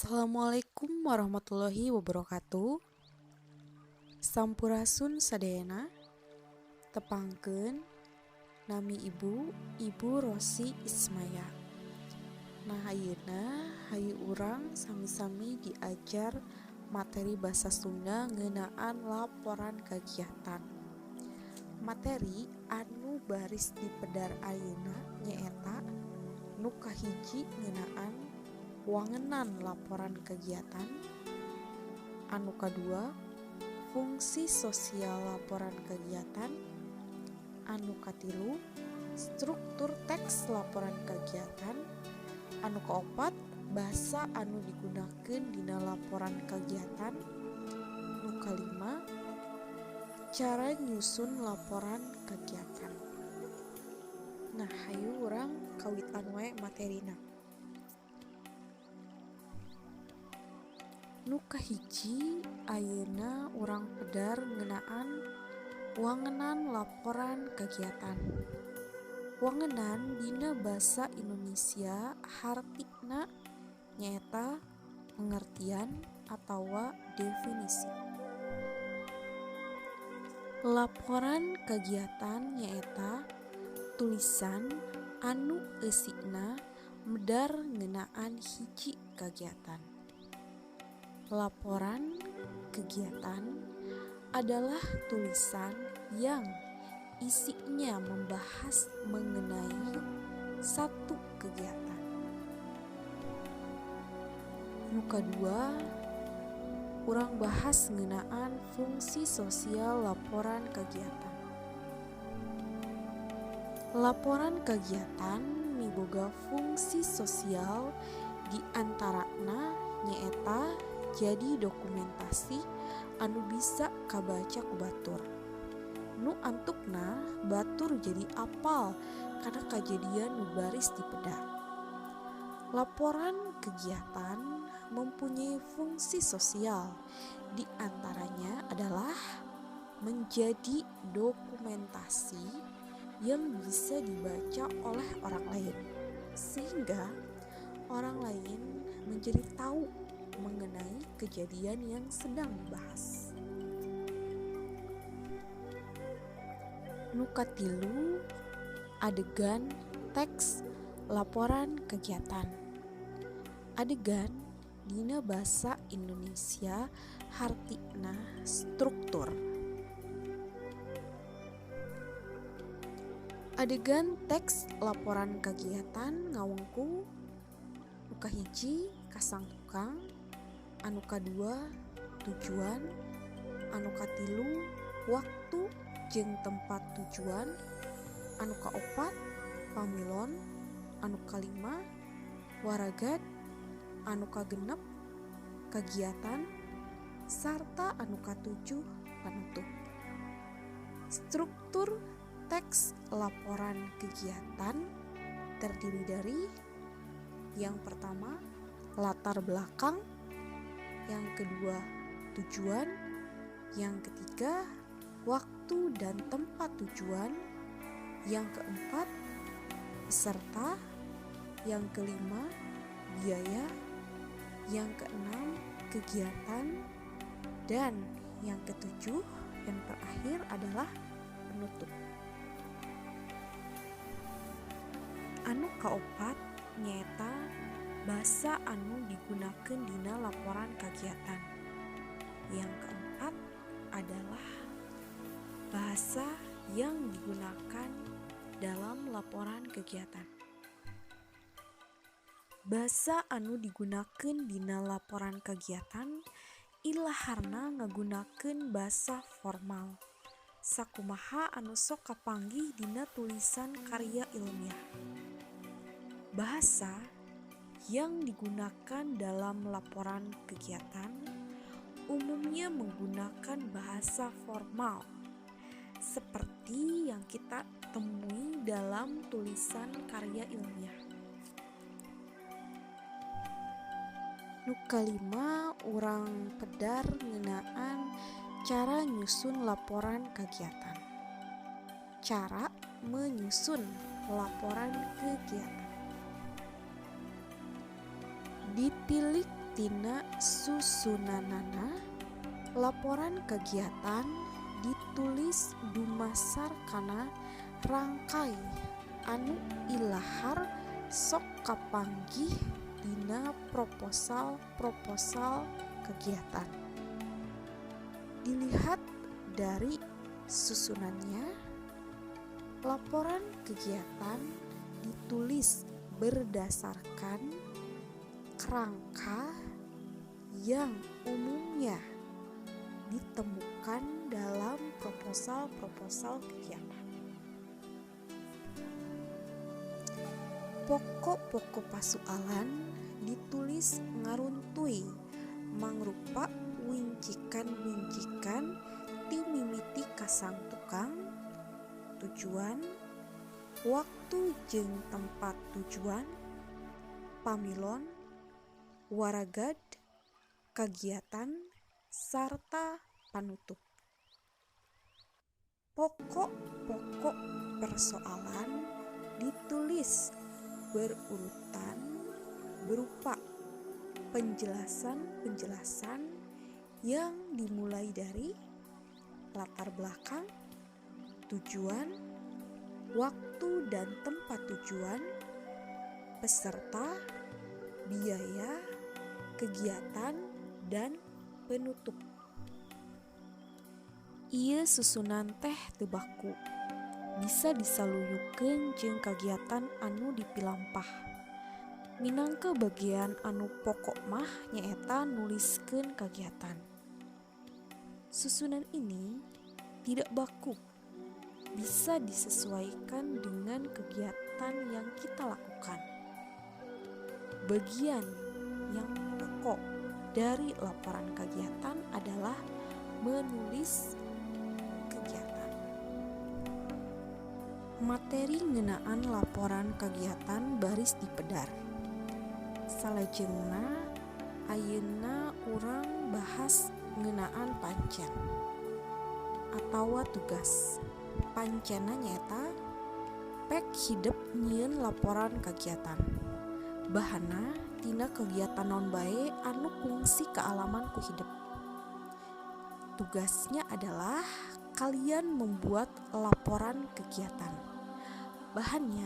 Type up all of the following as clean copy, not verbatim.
Assalamualaikum warahmatullahi wabarakatuh. Sampurasun sadayana. Tepangkeun nami Ibu, Ibu Rosi Ismaya. Nah, ayeuna hayu urang sami-sami diajar materi bahasa Sunda ngeunaan laporan kegiatan. Materi anu baris dipedar ayeuna nyaeta nu kahiji ngeunaan wangenan laporan kegiatan, anu kadua fungsi sosial laporan kegiatan, anu katilu struktur teks laporan kegiatan, anu kaopat bahasa anu digunakeun dina laporan kegiatan, nu kalima cara nyusun laporan kegiatan. Nah, hayu urang kawitan wae materina. Nu kahiji ayeuna urang pedar ngeunaan wangenan laporan kegiatan. Wangenan dina basa Indonesia hartina nyaeta pengertian atawa definisi. Laporan kegiatan nyaeta tulisan anu eusina medar ngeunaan hiji kegiatan. Laporan kegiatan adalah tulisan yang isinya membahas mengenai satu kegiatan. Nu kadua, urang bahas ngeunaan fungsi sosial laporan kegiatan. Laporan kegiatan miboga fungsi sosial di antarana nyaeta jadi dokumentasi anu bisa kabaca ku batur. Nu antukna batur jadi apal kana kajadian nu baris dipedar. Laporan kegiatan mempunyai fungsi sosial, di antaranya adalah menjadi dokumentasi yang bisa dibaca oleh orang lain, sehingga orang lain menjadi tahu mengenai kejadian yang sedang dibahas. Nu katilu, adegan teks laporan kegiatan. Adegan dina basa Indonesia hartina struktur. Adegan teks laporan kegiatan ngawengku nu kahiji kasang tukang, anu kadua tujuan, anu katilu waktu jeung tempat tujuan, anu kaopat pamilon, anu kalima waragad, anu kagenep kegiatan, sarta anu katujuh panutup. Struktur teks laporan kegiatan terdiri dari yang pertama latar belakang, yang kedua tujuan, yang ketiga waktu dan tempat tujuan, yang keempat peserta, yang kelima biaya, yang keenam kegiatan, dan yang ketujuh yang terakhir adalah penutup. Anu kaopat nyaeta basa anu digunakeun dina laporan kegiatan. Yang keempat adalah bahasa yang digunakan dalam laporan kegiatan. Basa anu digunakeun dina laporan kegiatan ilaharna ngagunakeun basa formal, sakumaha anu sok kapanggih dina tulisan karya ilmiah. Bahasa yang digunakan dalam laporan kegiatan umumnya menggunakan bahasa formal seperti yang kita temui dalam tulisan karya ilmiah. Nu kalima, urang pedar ngeunaan cara nyusun laporan kegiatan. Cara menyusun laporan kegiatan. Ditilik Tina susunanana, laporan kegiatan ditulis dumasar kana rangkay anu ilahar sok kapanggih dina proposal-proposal kegiatan. Dilihat dari susunannya, laporan kegiatan ditulis berdasarkan kerangka yang umumnya ditemukan dalam proposal-proposal kegiatan. Pokok-pokok pasualan ditulis ngaruntuy mangrupa wincikan-wincikan ti mimiti ka sang tukang, tujuan, waktu jeung tempat tujuan, pamilon, waragad, kagiatan, sarta panutup. Pokok-pokok persoalan ditulis berurutan berupa penjelasan-penjelasan yang dimulai dari latar belakang, tujuan, waktu dan tempat tujuan, peserta, biaya, kegiatan, dan penutup. Ieu susunan teh teu baku, bisa disaluyukeun jeung kagiatan anu dipilampah. Minangka bagian anu pokok mah nyaeta nuliskeun kagiatan. Susunan ini tidak baku, bisa disesuaikan dengan kegiatan yang kita lakukan. Bagian yang pokok dari laporan kegiatan adalah menulis kegiatan. Materi ngeunaan laporan kegiatan baris dipedar. Salajengna ayeuna urang bahas ngeunaan pancen atawa tugas. Pancenna nyaeta pek hidep nyieun laporan kegiatan. Bahanna tina kegiatan naon bae anu kungsi kaalaman ku hidep. Tugasnya adalah kalian membuat laporan kegiatan. Bahannya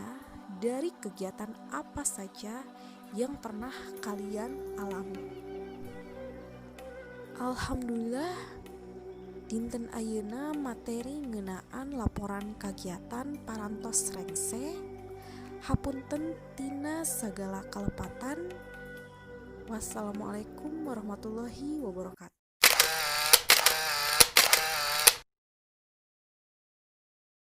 dari kegiatan apa saja yang pernah kalian alami. Alhamdulillah, dinten ayeuna materi ngeunaan laporan kegiatan parantos rengse. Hapunten tina sagala kalepatan. Wassalamualaikum warahmatullahi wabarakatuh.